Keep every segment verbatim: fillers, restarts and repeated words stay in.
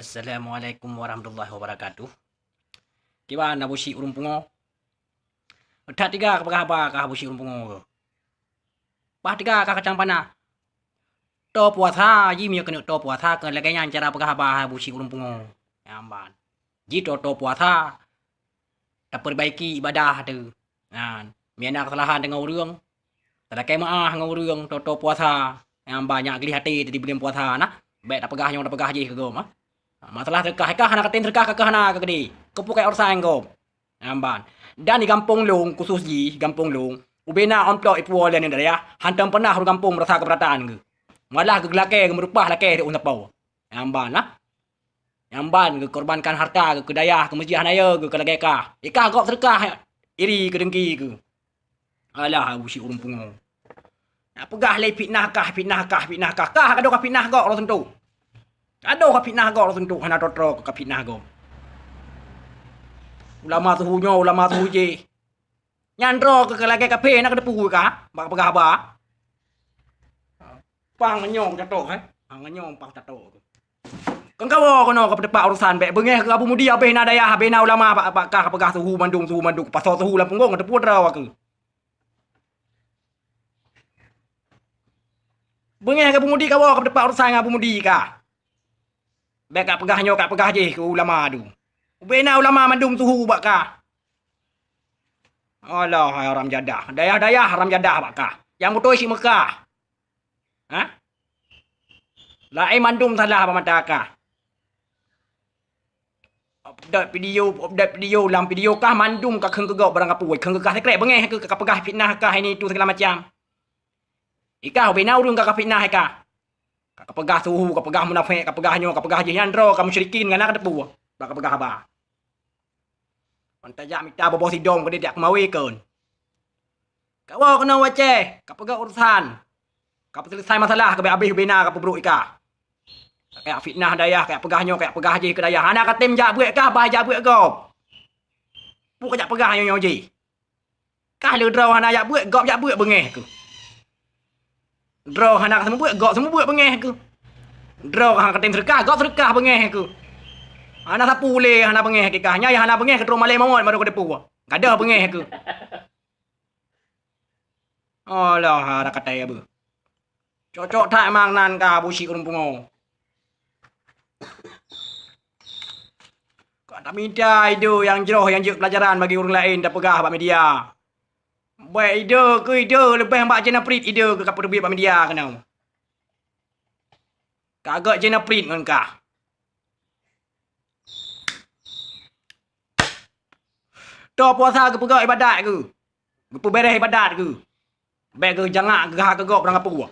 Assalamualaikum warahmatullahi wabarakatuh. Kiban Abu Syik Ureuëng Pungo? That tiga ka peugah haba kah Abu Syik Ureuëng Pungo keuh. Bah tiga kah kacang panah. Toe puasa jih meunyoe keuneuk toe puasa keu lagée nyan cara peugah haba Abu Syik Ureuëng Pungo. Nyan ban. Jih toe-toe puasa tapeurbaiki ibadah teuh. Nyan, meunyoe na keusalahan deungon ureuëng, talakée meuáh ngon ureuëng, toe-toe puasa, nyang banyak gleh até teuh di buleuen puasa na, bék tapeugah nyoe tapeugah jih keu gob, ah. Masalah seudeukah, kah hana katem seudeukah, kah hana keu keudeh, keupeue keu urusan gob. Nyan ban. Dan di gampông lôn, khusos jih gampông lôn, ubena amplop ipuwoe lé aneuk dayah, hántom pernah ureuëng gampông meurasa keubeuratan geuh. Malah geuh geulakée, geuh meurupah lakée teuh ôn sapoe. Nyan ban na. Nyang ban geukorbankan harta geuh keu dayah, keu meuseujid, hana yo geuh keu lagée kah. Ikah gob seudeukah iri keu deungki geuh. Alah, Abu Syik Ureuëng Pungo. Nak peugah lé fitnah kah, fitnah kah, fitnah kah. Kah ka dong ka fitnah gob roh suntok. Ka dong ka fitnah gob roh suntok, hana troe-troe ka fitnah gob. Ulama suhu nyoe, ulama suhu jih. Nyan droe keu lagée kafé na kateupeue kah, bak peugah haba. Pang nyoe catok, eh. Pang nyoe pang catok. Kon kawoe keunoe ka peutepak urusan bék beungéh keu Abu Mudi, abéh na dayah, abéh na ulama bak, bak kah peugah suhu mandum, suhu mandum, pasoe suhu lam punggong, kateupeue droe keuh. Beungéh keu Abu Mudi, kawoe ka peutepak urusan ngon Abu Mudi kah. Bék ka peugah nyoe, ka peugah jih keu ulama tu. Ubéh na ulama mandum suhu bak kah. Alah, hai haram jadah. Dayah-dayah haram jadah bak kah. Nyang beutôi si Meukah. Ha? Laén mandum salah bak mata kah. Update video, update video, lam video kah mandum ka kheun keu gob barang kapeue. Kheun keu kah sekrek beungéh keu ka peugah fitnah kah ini itu segala macam. Ikah ubéh na ureuëng ka, ka fitnah ikah. Ka, ka peugah suhu, ka peugah munafék, ka peugah nyoe, ka peugah jih, nyan droe ka musyrikin, ngon na kateupeue, bah ka peugah haba. Mantong jak mita boboh sidom keudeh jak keumawe kon. Kawoe keunoe u Aceh, ka peugah urusan. Ka peuseuleusai masalah, ka abéh ubéh na ka peubrok ikah. Ka fitnah dayah, ka peugah nyoe, ka peugah jih keu dayah. Hana katem jak beuet kah, bah jak beuet gob. Peue ka jak peugah nyoe-nyoe jih. Kah lé droe hana jak beuet, gob jak beuet beungéh keuh. Droe hana seumeubeuet, gob seumeubeuet beungéh keuh. Droe hana katem seudeukah, gob seudeukah beungéh keuh. Hana sapeue lé hana beungéh keu kah. Nyan hana beungéh keu troh malée mawöt baru kateupeue. Gadôh beungéh keuh. Alah, hana katai beuh. Cocok that mang nan ka Abu Syik Ureuëng Pungo. Ka tamita idée nyang jroh nyang jeuet peulajaran bagi ureuëng laén tapeugah bak media. Bék idée keu idée leubeh bak Jenaprit idée keu ka peuteubiet bak media keunoe. Ka gét Jenaprit ngon kah. Toe puasa geupeugét ibadat geuh. Geupeubéréh ibadat geuh. Bék geuh jangak geuh ha keu gob barang kapeue.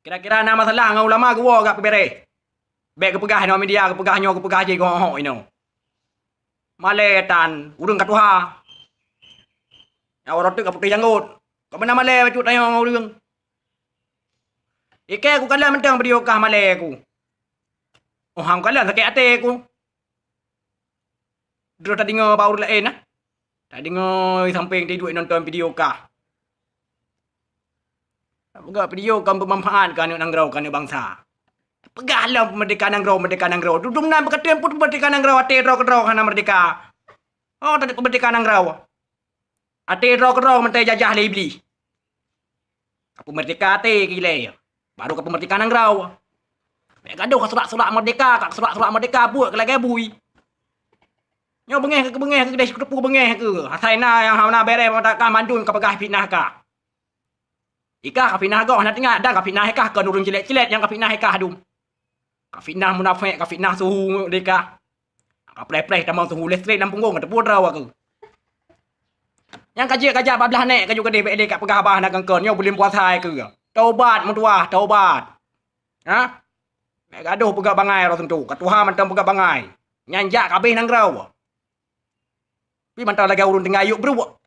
Kira-kira na masalah ngon ulama geuwoe gak peubéréh. Bék geupeugah inoe media, geupeugah nyoe, geupeugah jih geuhok-hok inoe. Malée tan, ureuëng ka tuha. Nyang uroe teuk ka putéh janggot. Ka meunan malée bacut tanyoe ngon ureuëng. Ikée kukalon mantong video kah malée ku. Oh, han kukalon sakét até ku. Droe tadeungoe bak ureuëng laén na. Tadeungoe sampéng tiduek nonton video kah. Peugah video kon beumanfaat keu aneuk nanggroe, keu aneuk bansa. Peugah lom merdeka nanggroe, merdeka nanggroe. Dum-dum nan peukateuen pun merdeka nanggroe, até droe keudroe hana merdeka. Oh, tadi merdeka nanggroe. Até droe keudroe meuntée jajah lé Iblih. Ka peumeurdeka até keu ilée, baru ka peumeurdeka nanggroe. Bék gadoh ka surat-surat meurdeka, ka surat-surat meurdeka buet keu lagée bui. Nyoe beungéh keu beungéh keu deh keuteupeu beungéh keu. Asai na nyang hana béreh mata kah mandum ka peugah fitnah kah. Ikah ka fitnah goh hana teuingat dan ka fitnah ikah keu ureuëng cilet-cilet nyang ka fitnah ikah dum. Ka fitnah munafék, ka fitnah suhu deka. Ka preh-preh tamong suhu listrik lam punggong, ka teupeue droe keuh. Nyang ka jeuet ka jak bablah nèk ka ju keudeh bék lé ka peugah haba hana keu kon, nyoe buleuen puasa keuh. Taubat meutuwah, taubat. Ha? Bék gadoh peugah bangai roh suntok, ka tuha mantong peugah bangai. Nyan jak ka abéh nanggroe. Pi mantong lagée ureuëng tinggai yôk brôk,